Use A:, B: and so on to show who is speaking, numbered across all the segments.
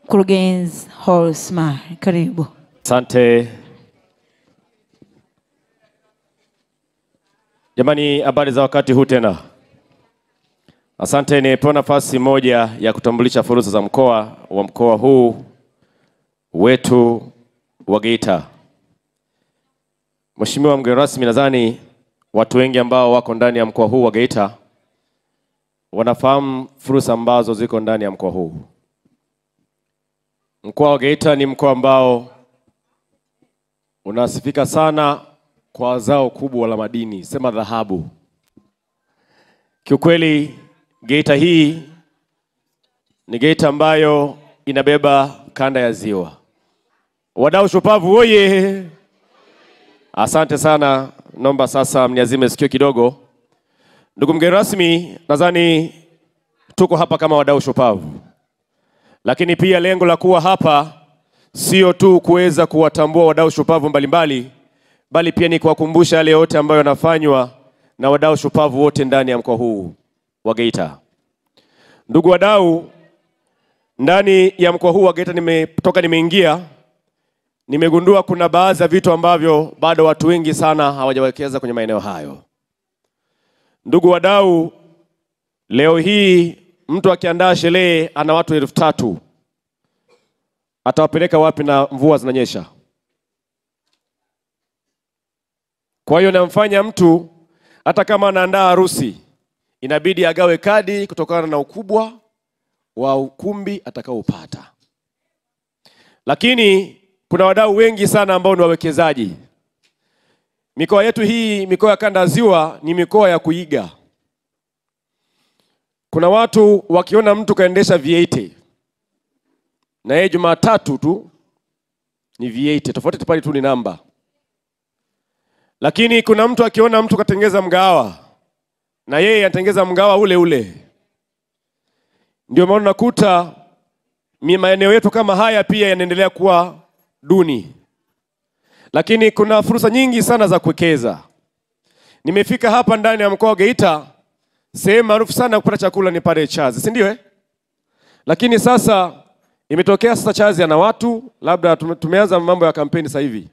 A: Mkurugenzi Holsmar, karibu.
B: Asante. Jamani, habari za wakati huu tena. Asante, nipewa nafasi moja ya kutambulisha fursa za mkoa wa mkoa huu wetu wa Geita. Mheshimiwa mgeni rasmi, nadhani watu wengi ambao wako ndani ya mkoa huu wa Geita wanafahamu fursa ambazo ziko ndani ya mkoa huu. Mkoa wa Geita ni mkoa ambao unasifika sana kwa zao kubwa la madini, sema dhahabu. Kiukweli Geita hii ni Geita ambayo inabeba kanda ya ziwa. Wadau shupavu oye! Asante sana, naomba sasa mniazime sikio kidogo. Ndugu mgeni rasmi, nadhani tuko hapa kama wadau shupavu. Lakini pia lengo la kuwa hapa sio tu kuweza kuwatambua wadau shupavu mbalimbali, bali pia ni kuwakumbusha yale yote ambayo yanafanywa na wadau shupavu wote ndani ya mkoa huu wa Geita. Ndugu wadau, ndani ya mkoa huu wa Geita nimetoka nimeingia, nimegundua kuna baadhi ya vitu ambavyo bado watu wengi sana hawajawekeza kwenye maeneo hayo. Ndugu wadau, leo hii mtu akiandaa sherehe ana watu 3000. Atawapeleka wapi na mvua zinanyesha? Kwa hiyo namfanya mtu hata kama anaandaa harusi inabidi agawe kadi kutokana na ukubwa wa ukumbi atakaoupata. Lakini kuna wadau wengi sana ambao ni wawekezaji. Mikoa yetu hii, mikoa ya kanda ya ziwa, ni mikoa ya kuiga. Kuna watu wakiona mtu kaendesha V8 na yeye Jumatatu tu ni V8, tofauti pale tu ni namba. Lakini kuna mtu akiona mtu katengeza mgahawa na yeye anatengeza mgahawa ule ule. Ndio maana nakuta maeneo yetu kama haya pia yanaendelea kuwa duni. Lakini kuna fursa nyingi sana za kuwekeza. Nimefika hapa ndani ya mkoa wa Geita, sehemu maarufu sana kupata chakula ni pale Chazi, si ndio eh? Lakini sasa imetokea sasa Chazi ana watu, labda tumeanza mambo ya kampeni sasa hivi.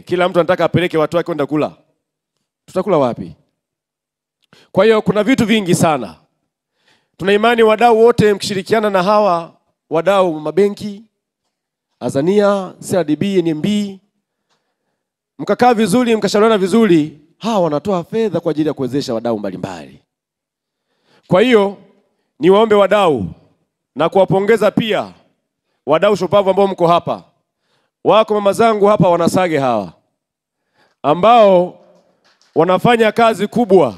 B: Kila mtu anataka apeleke watu wake kwenda kula. Tutakula wapi? Kwa hiyo kuna vitu vingi sana. Tuna imani wadau wote mkishirikiana na hawa wadau mabenki, Azania, CRDB, NMB, mkakaa vizuri, mkashauriana vizuri, hawa wanatoa fedha kwa ajili ya kuwezesha wadau mbalimbali. Kwa hiyo niwaombe wadau na kuwapongeza pia wadau shupavu ambao mko hapa. Wako mama zangu hapa wanasage hawa ambao wanafanya kazi kubwa.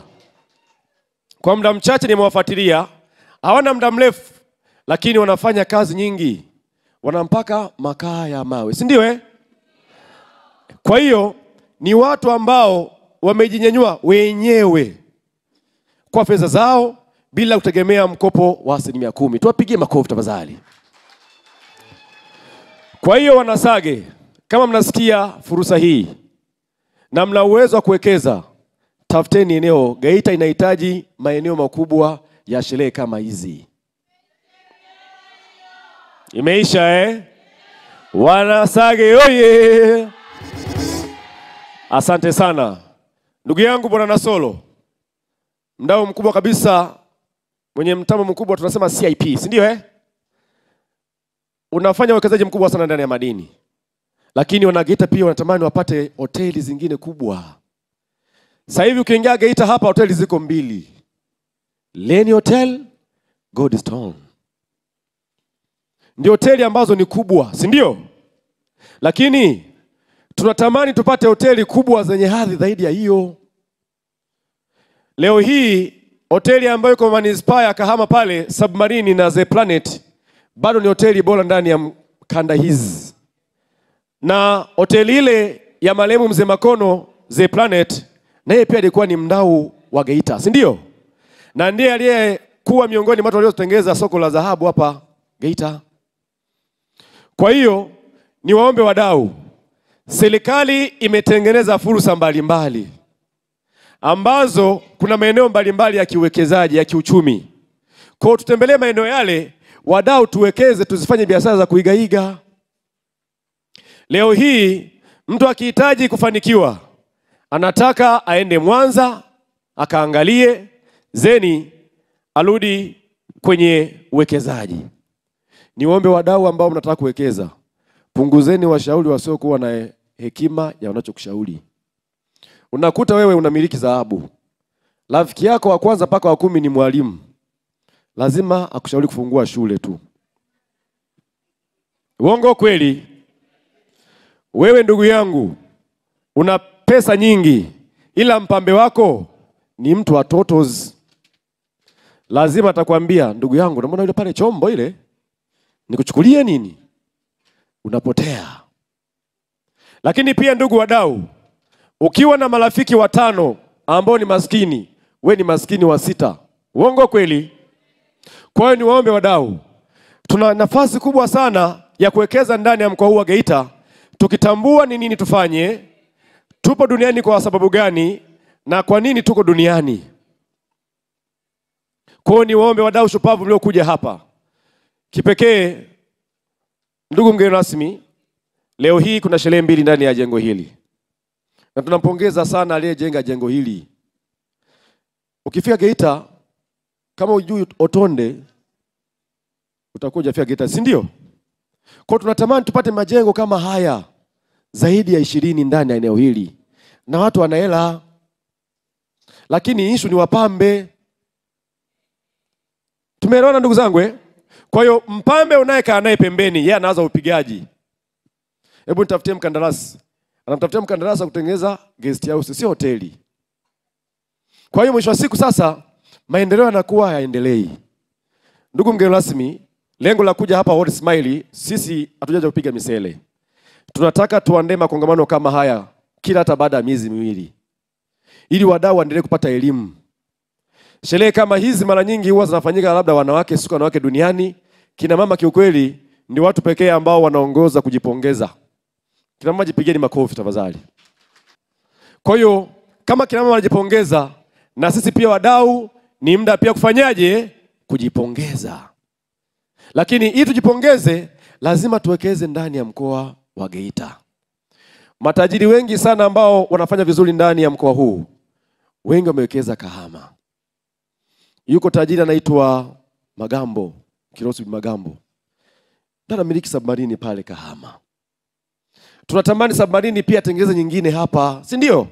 B: Kwa muda mchache nimewafuatilia, hawana muda mrefu lakini wanafanya kazi nyingi. Wanampaka makaa ya mawe, si ndio eh? Kwa hiyo ni watu ambao wamejinyanyua wenyewe kwa fedha zao bila kutegemea mkopo wa 10%. Tuwapigie makofi tafadhali. Kwa hiyo wanasage, kama mnasikia fursa hii na mna uwezo wa kuwekeza, tafuteni eneo. Geita inahitaji maeneo makubwa ya sherehe kama hizi. Imeisha eh? Wanasage oye! Asante sana. Ndugu yangu Bwana Nasolo, mdau mkubwa kabisa, mwenye mtamo mkubwa, tunasema CIP, si ndio eh? Unafanya uwekezaji mkubwa sana ndani ya madini. Lakini wana Geita pia wanatamani wapate hoteli zingine kubwa. Sasa hivi ukiingia Geita hapa hoteli ziko 2. Leni Hotel, Godstone. Ndio hoteli ambazo ni kubwa, si ndio? Lakini tunatamani tupate hoteli kubwa zenye hadhi zaidi ya hiyo. Leo hii hoteli ambayo iko manispaa ya Kahama pale, Submarine na The Planet, bado ni hoteli bora ndani ya kanda hizi. Na hoteli ile ya marehemu Mzee Makono, The Planet, na yeye pia alikuwa ni mdau wa Geita, si ndio? Na ndiye aliyekuwa miongoni mwa watu waliotengeza soko la dhahabu hapa Geita. Kwa hiyo niwaombe wadau, serikali imetengeneza fursa mbalimbali ambazo kuna maeneo mbalimbali ya kiuwekezaji, ya kiuchumi. Kwa hiyo tutembelee maeneo yale, wadau tuwekeze, tuzifanye biashara za kuigaiga. Leo hii mtu akihitaji kufanikiwa anataka aende Mwanza akaangalie, zeni arudi kwenye uwekezaji. Niombe wadau ambao mnataka kuwekeza, punguzeni washauri wasiokuwa na hekima ya wanachokushauri. Unakuta wewe unamiliki dhahabu, rafiki yako wa kwanza mpaka wa 10 ni mwalimu, lazima akushauri kufungua shule tu. Uongo kweli? Wewe ndugu yangu una pesa nyingi, ila mpambe wako ni mtu wa totos, lazima atakwambia ndugu yangu, unaona yule pale chombo ile, nikuchukulie nini? Unapotea. Lakini pia ndugu wadau, ukiwa na marafiki 5 ambao ni maskini, we ni maskini wa 6. Uongo kweli? Kwa hiyo niwaombe wadau, tuna nafasi kubwa sana ya kuwekeza ndani ya mkoa huu wa Geita, tukitambua ni nini tufanye, tupo duniani kwa sababu gani, na kwa nini tuko duniani. Kwa hiyo niwaombe wadau shupavu mliokuja hapa, kipekee ndugu mgeni rasmi, leo hii kuna sherehe 2 ndani ya jengo hili, na tunampongeza sana aliyejenga jengo hili. Ukifika Geita kama hujui Otonde utakuwa hujafika Geita, si ndio? Kwa tunatamani tupate majengo kama haya zaidi ya 20 ndani ya eneo hili, na watu wana hela, lakini issue ni wapambe. Tumeelewana ndugu zangu eh? Kwa hiyo mpambe unayekaa naye pembeni, yeye anaanza upigaji. Hebu nitafutie mkandarasi. Anamtafutia mkandarasi kutengeneza guest house, sio hoteli. Kwa hiyo mwisho wa siku sasa maendeleo yanakuwa hayaendelei. Ndugu mgeni rasmi, lengo la kuja hapa World Smile, sisi hatujaja kupiga misele. Tunataka tuandae makongamano kama haya kila hata baada ya miezi 2, ili wadau waendelee kupata elimu. Sherehe kama hizi mara nyingi huwa zinafanyika labda wanawake, siku wanawake duniani. Kina mama kiukweli ni watu pekee ambao wanaongoza kujipongeza. Kina mama jipigeni makofi tafadhali. Kwa hiyo kama kina mama wanajipongeza, na sisi pia wadau ni muda pia kufanyaje? Kujipongeza. Lakini ili tujipongeze lazima tuwekeze ndani ya mkoa wa Geita. Matajiri wengi sana ambao wanafanya vizuri ndani ya mkoa huu, wengi wamewekeza Kahama. Yuko tajiri anaitwa Magambo, Kirosi Magambo, anamiliki submarine pale Kahama. Tunatamani submarine pia tengeneze nyingine hapa, si ndio?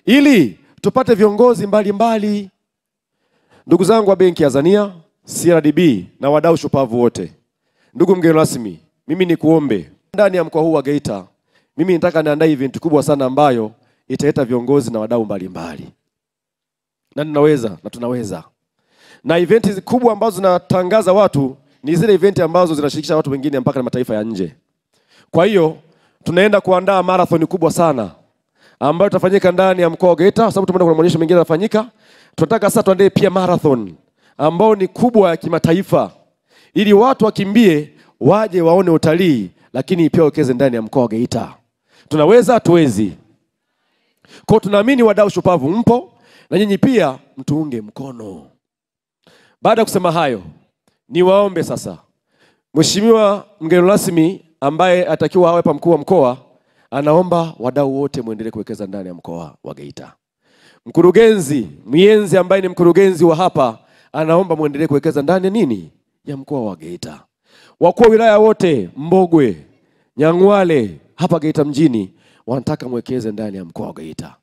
B: Ili tupate viongozi mbalimbali. Ndugu zangu wa Benki ya Azania, CRDB na wadau shupavu wote, ndugu mgeni rasmi, mimi nikuombe ndani ya mkoa huu wa Geita, mimi nataka niandae event kubwa sana ambayo italeta viongozi na wadau mbalimbali. Na ninaweza na tunaweza. Na event kubwa ambazo zinatangaza watu ni zile event ambazo zinashirikisha watu wengine mpaka na mataifa ya nje. Kwa hiyo tunaenda kuandaa marathon kubwa sana ambayo itafanyika ndani ya mkoa wa Geita, kwa sababu tumeona kuna maonyesho mengine yanafanyika. Tunataka sasa tuandae pia marathon ambao ni kubwa ya kimataifa, ili watu wakimbie waje waone utalii, lakini pia wekeze ndani ya mkoa wa Geita. Tunaweza, tuwezi. Kwa tunaamini wadau shupavu mpo, na nyinyi pia mtuunge mkono. Baada ya kusema hayo, niwaombe sasa Mheshimiwa mgeni rasmi ambaye atakiwa awe hapa mkuu wa mkoa, anaomba wadau wote muendelee kuwekeza ndani ya mkoa wa Geita. Mkurugenzi Mienzi ambaye ni mkurugenzi wa hapa anaomba muendelee kuwekeza ndani nini ya mkoa wa Geita. Wakuu wa wilaya wote Mbogwe, Nyang'hwale hapa Geita mjini wanataka mwekeze ndani ya mkoa wa Geita.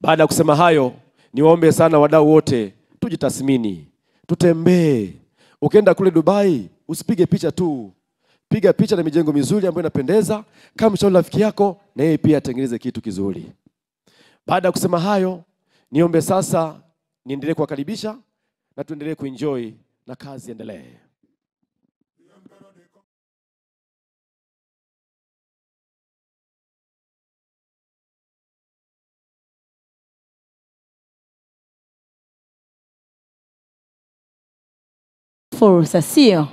B: Baada ya kusema hayo, niwaombe sana wadau wote tujitathmini, tutembee. Ukienda kule Dubai usipige picha tu, piga picha na mijengo mizuri ambayo inapendeza. Kama mshauri rafiki yako na yeye pia atengeneze kitu kizuri. Baada ya kusema hayo, niombe sasa niendelee kuwakaribisha na tuendelee kuenjoy na kazi endelee.
A: Fursa sio?